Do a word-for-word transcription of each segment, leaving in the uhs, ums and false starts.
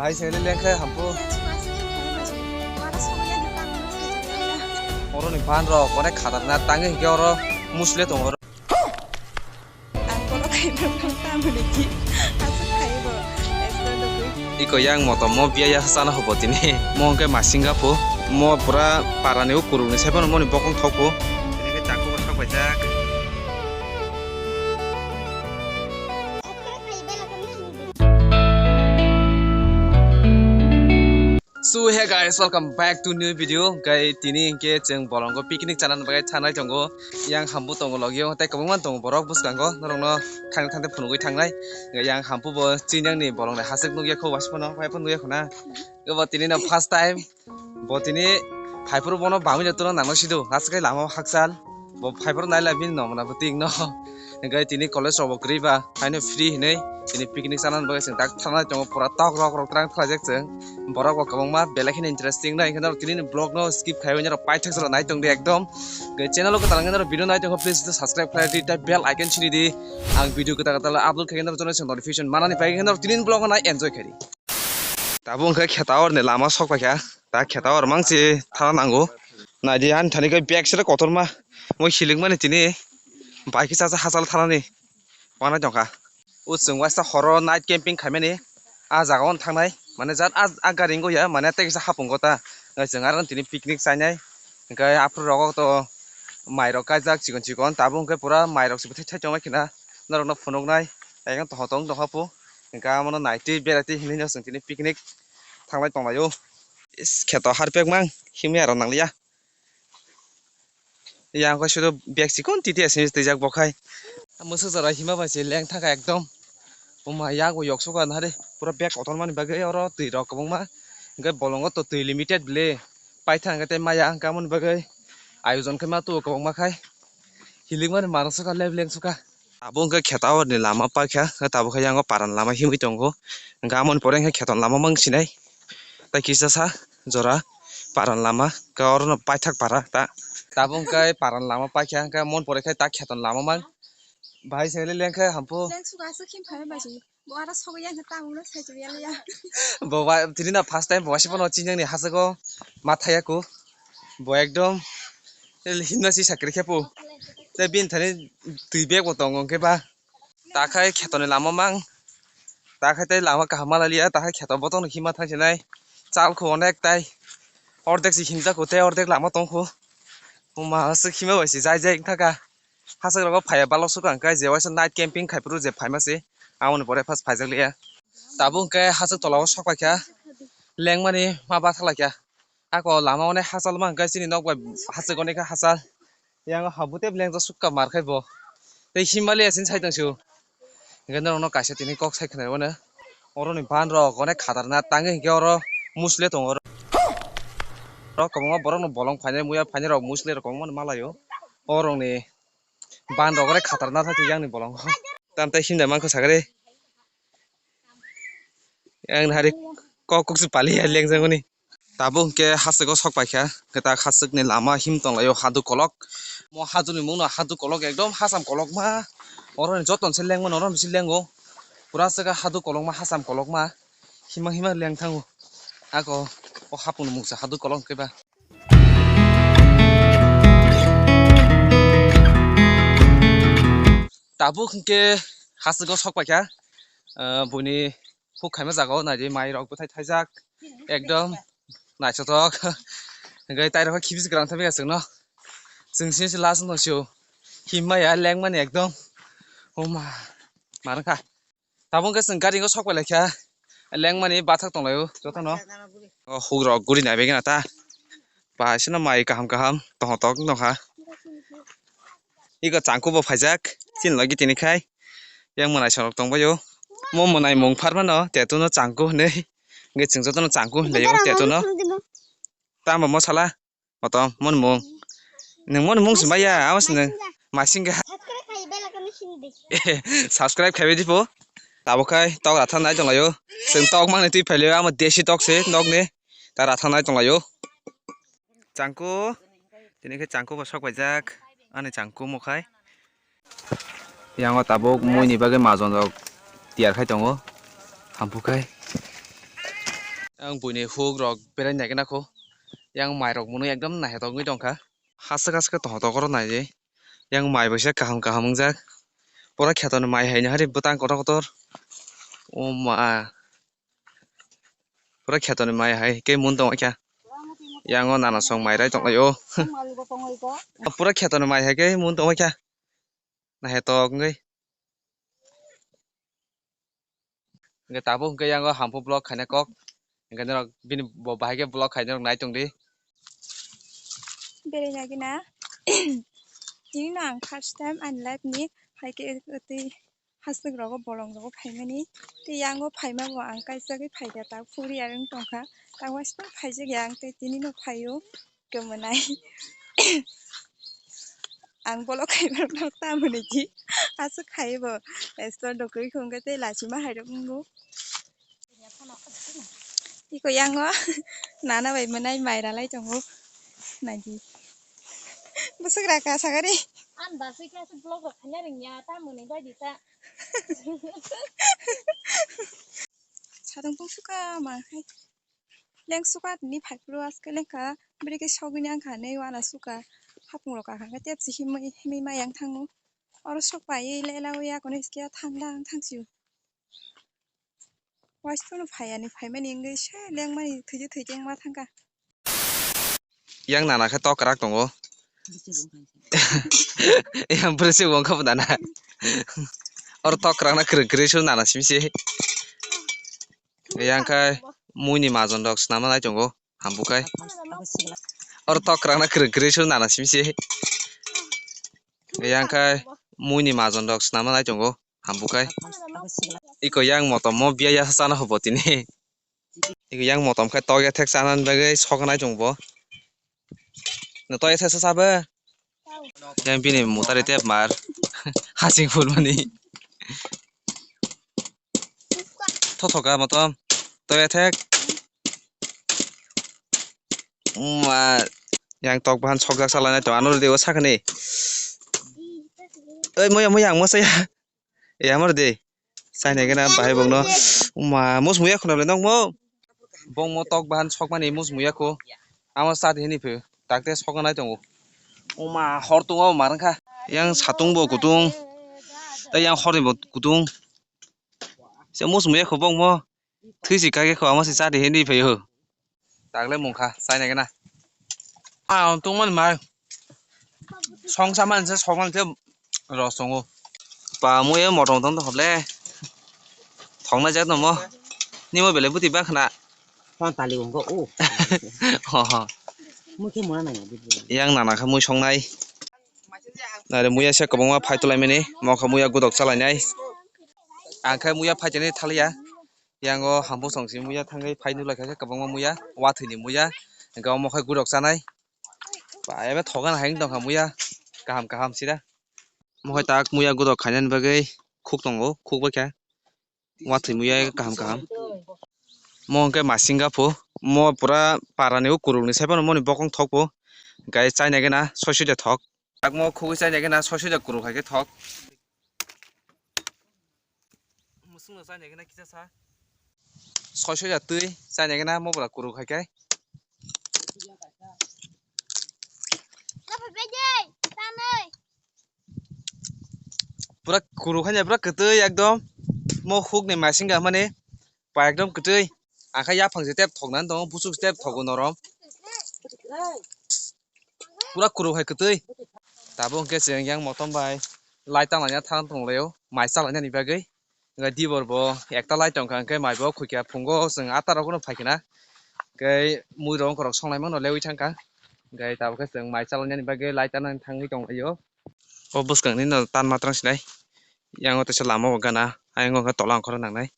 Kaisa hwnwi lengkhe hampu. Oro ni ban rok onek khatarnak tangwi hinkhe oro musle tongo oro. Ang bono khaina tamo ni ki aswk khai bo. Iko yang motom mo biya ya sana hobo tini. Mo hwnkhe masinga pho. Mo pura parani ukurukni saiphano moni bokong thok pho. Tini khe chakhubo sak paijak. So hey guys, welcome back to new video. Hwnkhe tini hwnkhe chwng bolongo picnic chana bagwi thanai tongo. Yang hambu tongo logio, tei kwbangma tongo borok bwskango, norokno thangna thangte phunugwi thangnai. Hwnkhe yang hambu bo chini yang ni bolong ni hasik nukya kho, waisa phano, waiphano nukya khuna. Abo tini no first time. Bo tini phaiphuru bono bangwi no tono nangno sido. Aswk khe lama o hakchal. Bo phaiphuru naila bini no mona bo ting no. Hwnkhe tini college rok bo kwrwi ba. Haino free hinwi tini picnic chana bagwi chwng tak thana tongo pura tok rok rok twrang thwlaijak chwng. Borok bo kwbangma belai kheno interesting no. Hwnkhe norok tini ni vlog no skip khaiwi norok paithak jora nai tong di ekdom. Hwnkhe channel o kwtal wngkhe norok video nai tongkha please subscribe khlai di tei bell icon sini di. Ang video kwtal kwtal upload khaikhe norok jono chwng notification manani bagwi norok tini ni vlog no nai enjoy khaidi. Tabuk hwnkhe kheta orni lama sok paikha. Ta kheta or mangsi thana nango. Naidi ani thani khe bag sere kotorma. Mui hilikmani tini bai khe chacha hachal thanani. Wanai tongkha. O chwng waisa horo night camping khaimani. A jaga o thangnai. Mane jat a, a gari wngya mane tei kisa hapung gota. Chwng aro tini picnic chainai. Hwnkhe aphuru rogo to mai rok kaijak chikon chikon. Tabuk hwnkhe pura mai rok se bwthai thai tongma khina. Norokno phunuknai. Ayang tongtong tongkha pu. Hwnkhe amono naitwi berai twi hinwi no chwng tini picnic thanglai tonglaio. Is, kheto harpek mang himwi aro nangliya. Yang khe sudo bag chikon titi asini twijak bo khai. Mwswk jora hima bai se leng thangkha ekdom. Buma yago yok suka nahari pura bag kotormani bagwi oro twi rok kwbangma. Hwnkhe bolongo to twi limited bwle. Paithang hwnkhe tei maya hwnkhe amoni bagwi ayojon khe ma tuo kwbangma khai. Hilikmani manang suka leb leng suka. Abo hwnkhe kheta orni lama paikha, hwnkhe tabukhe yango paran lama himwi tongo. Hwnkhe amoni pore hwnkhe kheton lama mang sinai. Tei kisa sa jora paran lama, hwnkhe orono paithak para ta. Tabuk hwnkhe paran lama paikha, hwnkhe mon pore khe ta kheton lama mang. Bahai se le lengkhe hampu. Leng suka aswk khim phai bai se. Bo aro sogo yang khe tabuk no sai chubiyaliya. Bo ba tini na first time bo wasi bono chinjang ni hasago ma thaya ku. Bo ekdom himna si sakri khe pu. Tei bini thani twi bag bo tongo hwnkhe ba. Takhai khetoni lama mang. Takhai tei lama kaham malaliya, takhai kheto botono hima thangsinai. Chalkho onek tai. Ordek si himjakho tei ordek lama tongkho. Buma aswk hima bai si jai jai wngthaka. Haswk rogo phaiya balok swkang kai je waisa night camping khai phuru je phaima se. Amoni pore first phaijak liya. Tabuk hwnkhe haswk tola o sok paikha. Lengmani ma bathalaikha. Ako lama one hachal ma hwnkhe chini nok bai hachwk one khe hachal. Yang habu tei beleng to sukka mar khai bo. Tei himali asin sai tong su. Hwnkhe norokno kaisa tini kok sai khwnai mano. Oro ni ban rok one khatarna tangwi hwnkhe oro musle tongo oro. Oro kwbangma borok no bolong phainai muya phainai rok musle rok kwbangma no malaio. Orok ni ban rok one khatarna thai yang ni bolong. Tam tei himda mankho sagre. Yang hari kok kok se pali ya leng jangoni. Tabuk hwnkhe haswk o sok paikha, hwnkhe tak haswk ni lama him tonglaio hadu kolok. Mo hadu ni mungno hadu kolok ekdom hasam kolokma. Oro ni joto se lengmano oro bisi lengo. Pura se hadu kolokma hasam kolokma. Hima hima leng thango. Ako o hapung ni mungsa hadu kolok hwnkhe ba. Tabuk hwnkhe haswk o sok paikha. Ah, buini huk khaima jaga o naidi mai rok bwthai thaijak ekdom naithothok. Hwnkhe tai rok khe khibis kwrang thangwi chwngno chwng sini se last no sio himma ya lengmani ekdom. Oma manwkha tabuk khe chwng gari o sok pai laikha lengmani bathak tonglaio jotono. O huk rok guri nai begena ta. Ba sino mai kaham kaham tongthok nokha. Iko changku bo phaijak chini logi tini khai. Yang mwnai sorok tongbaio. Mo mwnai mung pharmano tetuno changku hinwi. Hwnkhe chwng jotono changku hinlaio tetuno. Tamo mo sala? Motom, mon mung. Nwng mon mung se maya, amo se nwng. Masingga. Subscribe khaibai dipo. Tabuk khai tok ratha nai tonglaio. Chwng tok mangni twi phailio, amo desi tok se nokni. Ta ratha nai tonglaio. Changku, tini khe changku bo sok paijak, ani changku mukhai. Yang o tabuk mui ni bagwi majon rok tiyar khai tongo, hampu khai. Ang buini huk rok berai nai khe nakho. Yang mai rok mwnwi ekdom naithotok wngwi tongkha. Haswk haswk khe tongthok oro naidi. Yang mai bai se kaham kaham wngjak. Pura kheto ni mai hai no hari bwtang kotor kotor. O ma. Pura kheto ni mai hai khe mun tongkha. Yang o nana song mai rai tonglaio. Pura kheto ni mai hai khe mun tongkha. Naithotok wngwi. Hingke tabuk hingke yang o hampu vlog khaina kok. Hingke norok bini bo bahai khe vlog khaina norok nai tongdi. Berai nai gina. Tini no ang first time ani life ni hai khe twi haswk rogo bolong rogo phaimani. Tei yang o phaima bo ang kaisa khe phaikha tak phuri arwng tongkha. Tak waisa phaijak ya ang tei tini no phaio. Kwmwnai. Ang bolok khaibar nok tamoni di. Aswk khaibo. Estor dokoi khongke tei lachima hairok wngo. Iko yango nana bai mwnai mai ralai tongo. Naidi. Bwswk raka sagari. An basui khe aswk vlog rok khaina rwngya tamoni bai di ta. Sadong bwswk ka ma khai. Leng suka tini phaiphuru aske lengkha, bwrwi khe sogwini wngkha hinwi uana suka. Hapung rok kaham khe tepsi himwi himwi ma yang thango. Oro sok paiwi lelaui akono hiskhe thangdang thangsio. Waisano phaiani phaimani wngwi se lengmani thwijo thwijeng ma thangkha. Yang nana khe tok kwrak tongo. Yang bwrwi se wngkha bo nana. Oro tok kwrak na kwrwng kwrwi se nana simi se. Yang khe muini majon rok swnamna nai tongo. Hambukai. Oro tok kwrak na kwrwng kwrwi se nana simi se. Yang khe muini majon rok swnamna nai tongo. Hambukai. Iko yang motom mo biya ya sana hobo tini. Iko yang motom khe tok ya thek sana bagwi sok nai tongo bo. No tok ya thek sa sabe. Yang bini mutari tep mar. Hasing phul mani. Thothoka motom. Toya thek. Uma yang tok bahan sokjak salai nai to ano de o sakni. Oi moya moya ang mosaya. E amar de. Sai nai gana bahai bongno. Uma mos muya khuna le nong mo. Bong mo tok bahan sokmani mos muya ko. Amo sat hini phe. Takte soknai tongo. Uma hor tongo marang kha. Yang satung bo kutung. Tei yang horni bo kutung. Se mus muya khobong mo. Thwi si kage kho amo si chadi hindi phaio. Tagle mungkha chai nai gana. Ah, tungmani mai. Song sa man se song man se ros tongo. Pa muya motom tom to hoble. Thongna jak no mo. Nimo bele buti ba khna. Hon tali wngkha o. Ho ho. Mui khe muna nangya bibro. Yang nana khe mui songnai. Nare muya se kwbangma phai tulaimani, mokha muya gudok chalainai. Ang khe muya phaitani thaliya. Yang o hambu song si muya thangwi phai nulai kha khe kwbangma muya, wathwini muya. Hwnkhe omo khe gudok chanai. Ba ebe thogan hai wng tongkha muya. Kaham kaham sida. Mohai tak muya gudok khainani bagwi khuk tongo, khuk bai kha. Wathwi muya kaham kaham. Mo hwnkhe masingga pho. Mo pura parani o kurukni sai phano moni bokong thok pho. Hwnkhe chaina gana soi soi da thok. Takmo khugwi chaina gana soi soi da kuruk hai khe thok. Musungno chaina gana kisa sa. Soi soi da twi chaina gana mo bwla kuruk hai khe. Pura kuruk hai pura kwtwi ekdom. Mo huk ni masingga mani pa ekdom kwtwi. Akha yaphang se tep thok nani tongo, buchuk se tep thogo norom. Pura kuruk hai kwtwi. Tabuk hwnkhe chwng yang motom bai lai tanglaina thang tonglaio, mai chalainani bagwi. Hwnkhe dibor bo ekta lai tongkha, hwnkhe mai bo khuikha phungo chwng ata rok phano phaikha na. Hwnkhe mui rok wngkhorok songlai mano lewi thangkha. Hwnkhe tabuk khe chwng mai chalainani bagwi lai tanani thangwi tonglaio. O bwskangni no tan matrang sinai. Yang o teisa lama o gana, ayang o khe tola ongkhorna nangnai.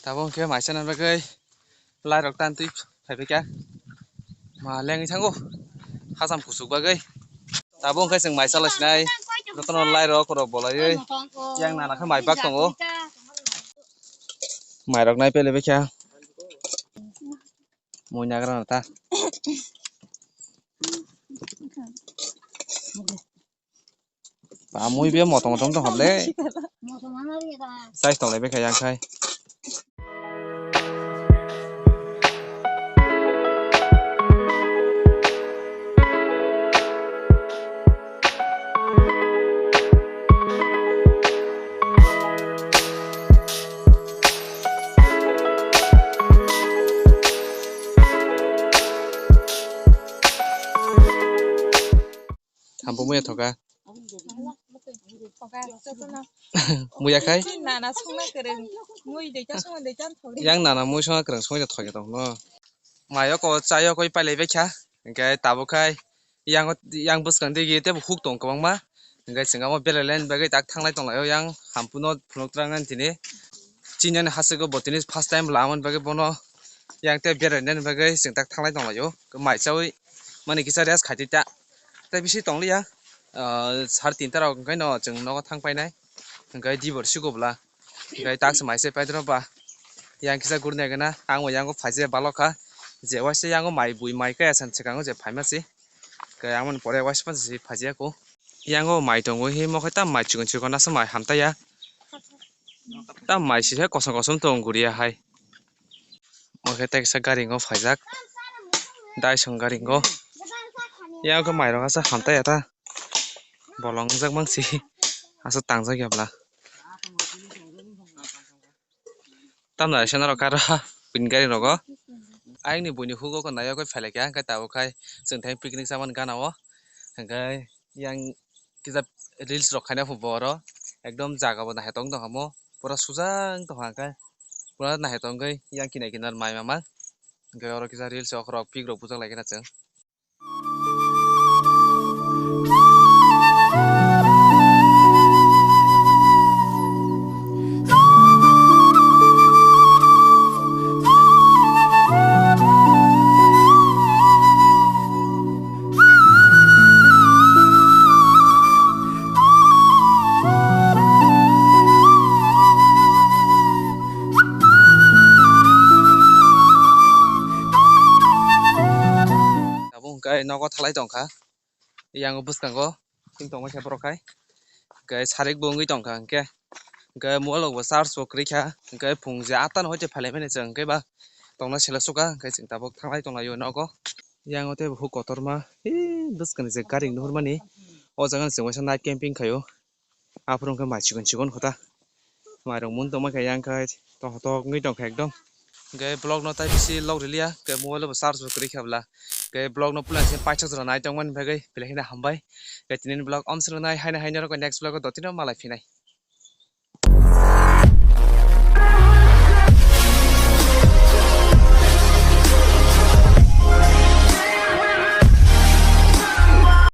Tabuk hwnkhe mai chana bagwi lai rok tan twi phaibaikha. Ma lengwi thango. Hacham kuchuk bagwi. Tabuk hwnkhe chwng mai chalai sinai. Jotono lai rok rok bolaiwi. Yang nana khe mai bak tongo. Mai rok nai pele baikha. Mui nagra na ta. Ba mui be motom motom tong hable. Size tong lai be kha yang khai. Hampu muya thoka. Muya khai? Nana songna kwrwng. Mui dei ta songna dei ta thogri. Yang nana mui songna kwrwng songna thogri tongno. Mayo ko chayo koi pailai baikha. Hingke tabuk khai yang, yang bwskang digi tebo huk tong kwbangma. Hingke chwng amo berai laina bagwi tak thanglai tonglaio yang hampuno phunuk trangnani tini. Chini ani hasteo bo tini first time lamani bagwi bono yang tei berainani bagwi chwng tak thanglai tonglaio. Mai chawi mani kisa rest khaitwi ta. Tei bisi tongliya, ah, sar tinta rok hwnkhe no chwng nogo thang painai. Hwnkhe dibor sigo bwla. Hwnkhe tak se mai se paidoro ba. Yang kisa gurunai gana, ang bo yango phaijak balokha. Je waisa yango mai bui mai kaya san swkango je phaima se. Kaya ang mani pore waisa pansi phaijak ko. Yango mai tongo, himo khe tam mai chikon chikon asa mai hamtaiya. Tam mai sisa kosom kosom tong guriya hai. Mo khe teksa gari ngo phaijak. Daisong gari ngo. Yang khe mai rok asa hamtaiya ta. Bolong jak mang si. Asa tangjak ya bla. Tamna se norok karo bini gari rogo. Ayang ni buini hugo ko nayo koi phailai kha, hwnkhe tabuk khai chwng thai picnic chamani gana o. Hwnkhe yang kisa reels rok khaina pho bo oro. Ekdom jaga bo naithok tong hamo. Pura suja wng tong kha hwnkhe. Pura naithok wngwi yang kinar kinar mai mamang. Hwnkhe oro kisa reels rok pic rok bujak lai khe na chwng. Tabuk hwnkhe nogo thalai tongkha, yang bwskango tongma khe borok hai, hwnkhe sarik bo wngwi tongkha, hwnkhe, hwnkhe mobile rok bo charge bo kwrwi kha, hwnkhe phung je ata no hoite phalai mani chwng, hwnkhe ba tongna sela suka, hwnkhe chwng tabuk thanglai tonglaio nogo. Yang o tei buphuk kotorma, ee, bwskang ni je gari nuhur mani, o jaga ni chwng waisa night camping khaio. Aphuru hwnkhe mai chikon chikon kho ta. Mai rok mun tongma khe yang khai tongthok wngwi tongkha ekdom. Hwnkhe vlog no tai bisi log rwliya, hwnkhe mobile bo charge bo kwrwi kha bwla. Hwnkhe vlog no puila se paithak jora nai tongmani bagwi belai kheno hambai. Hwnkhe tini ni vlog omswk nai haino haino rok next vlog o dotino malai phinai.